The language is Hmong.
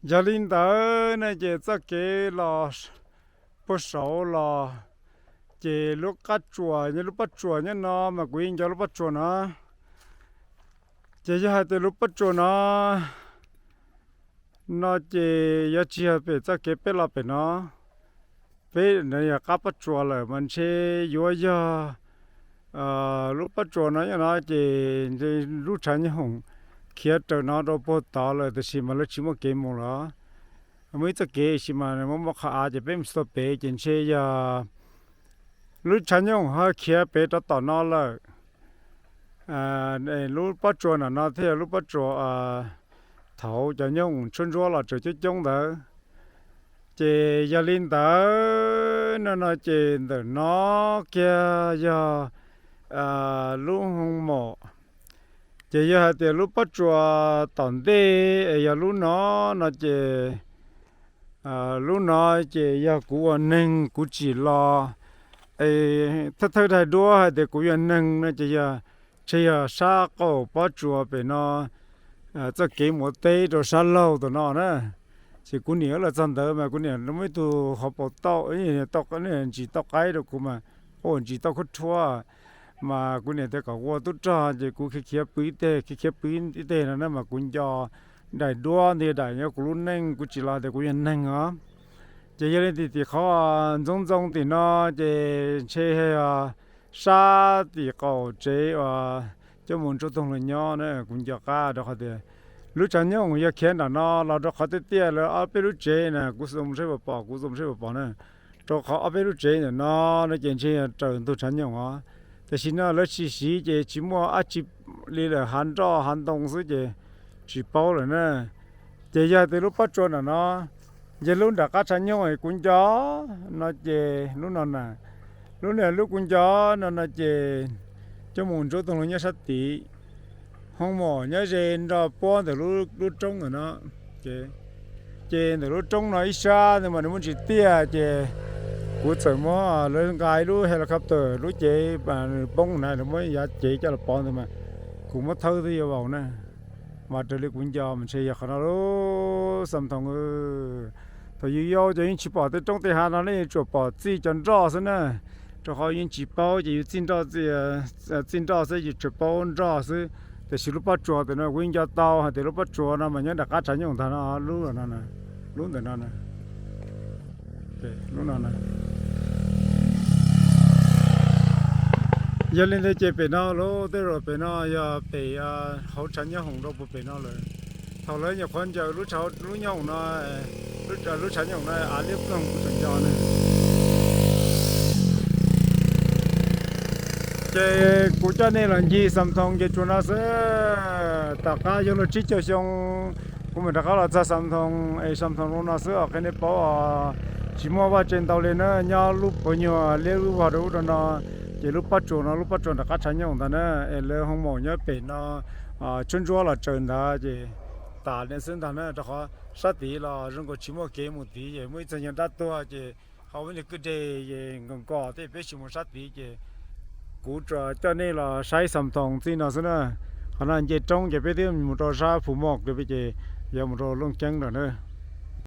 Yog li ntawd no ces txoj kev los puag saud los ces lub qab tsuas, lub pob tsuas nyob no mas kuv yeej nco lub pob tsuas no. Ces yog hais tias lub pob tsuas no, no ces yuav tsis yog pem txoj kev peb los pem no, peb no yog qab pob tsuas lawm mas ntshe yuav yog lub pob tsuas no nyob no ces lub tshav nyooj hoom khiav raws no rau puag tod lawm tiam sis mas lawv tsis muaj kev mus lawm. Muaj ib txoj kev sis mas muaj muaj qhov av ces peb mus tsis tau pem ces ntshe yog lub tshav nyooj hoom ho khiav pem rau tom no lawm. Lub pob tsuas ntawm no thiaj yog lub pob tsuas thaum cov nyooj hoom tshuab ntsuab los tseem coob coob ntawd. Ces yog li ntawd no no ces ntawm no kiag yog lub hoo mom. Ces yog hais tias lub pob tsuas tom ntej es yog lub no no ces lub no ces yog kuv ua neeg kuv tsim los. Thawj thawj daim duab hais tias kuv yog neeg no ces yog, ntshe yog sab qaum pob tsuas pem no, txoj kev mus ua teb rau sab laug tom no na. Ces kuv niam los txog ntawd mas kuv niam muaj ib tug hauv paus tauj, ntsis tauj qaib rau kuv mas, ua ntsis tauj khaub rhuab. Mas kuv niam tias kom ua tub rog ces kuv khiav khiav pw ib teg, khiav khiav pw ib teg no na mas kuv nco daim duab ntawd, daim nyob kuv lub neej kuv tsim los tias kuv yog neeg os. Ces yog li tim tim qhov ntxoov ntxoo tim no ces ntshe sab tim qaum tsev uas coj mus Ntsuab Toog los nyob na, kuv nco qab rau qhov tias lub tshav nyooj yog khiav nram no los rau qhov tiaj tiaj lawv ob peb lub tsev na, kuv zoo saib puas pom, kuv zoo saib puas pom na, rau qhov ob peb lub tsev ntawm no no ces ntshe yog raws ntug tshav nyooj os. Tiam sis no lawv tsis siv ces tsis muaj dab tsi li lawm, hav nroj hav ntoo xwb ces tsis paub lawm na. Ces yog tias lub pob tsuas ntawm no, yog lub nram qab tshav nyooj kuv nco no ces lub no na, lub no lub kuv nco no no ces coj mus Ntsuab Toog los nyob sab tid, hoo mom nyob ze nroj puab ntawm lub roob ntawm no. Ces ntawm lub roob no ib sab ntawd mas nws muaj ntsis tiaj ces kuv txawm muab lawv nqa ib lub helicopter lub cev nws poob na, lawv muab yav cev coj los pov ntawd mas kuv muab thawb twb yuav vaus na. Mas raws li kuv nco mas ntshe yog qhov no lub Xam Thoos. Thaum yus yau ces yeej tsis pom tej roob tej hav no ne, yuav tsum pom txij cov nroj xwb na. Rau qhov yeej tsis paub ces yus txij nroj, txij nroj xwb, yus tsuas paub nroj xwb. Tiam sis lub pob tsuas ntawm no kuv yeej nco tau hais tias lub pob tsuas no mas nyob nram qab tshav nyooj ntag no, lub no, lub ntawm no, lub no. Yog li ntawd ces pem no lub tej zaum pem no yog pem hauv tshav nyooj hoom rau puag pem no lawm. Thaum lawv nyuam qhuav ncaws lub, lub nyooj hoom no, lub tshav nyooj hoom no av liab ploog kuv tseem nco ne. Ces kuv coj nej los ncig Xam Thoos ces tsuas no xwb. Tom qab yog luag tsib caug xyoo kuv mam rov qab los txog Xam Thoos es Xam Thoos zoo no xwb os, qhia nej paub os. Tsis muaj vaj tsev ntau li na, nyob lub puav nyuag liab lub vog rau ub rau no. Ces lub pob tsuas no lub pob tsuas nram qab tshav nyooj ntag na, es lawv hoo maum nyob pem no, tshuab ntsuab los tsaws ntawd ces tas li xwb ntag na, rau qhov sab tid los zoo nkaus tsis muaj kev mus tid, ces muaj ib txog nyuag dab tuag ces hauv ib kwj deg es nkaus nkos tej peb tsis mus sab tid ces kuv tsuas coj nej los saib Xam Thoos txij no xwb na. Qhov no nce roob ces peb twb mus rau sab Phu Moj ces yuav mus rau Looj Ceeb lawm na.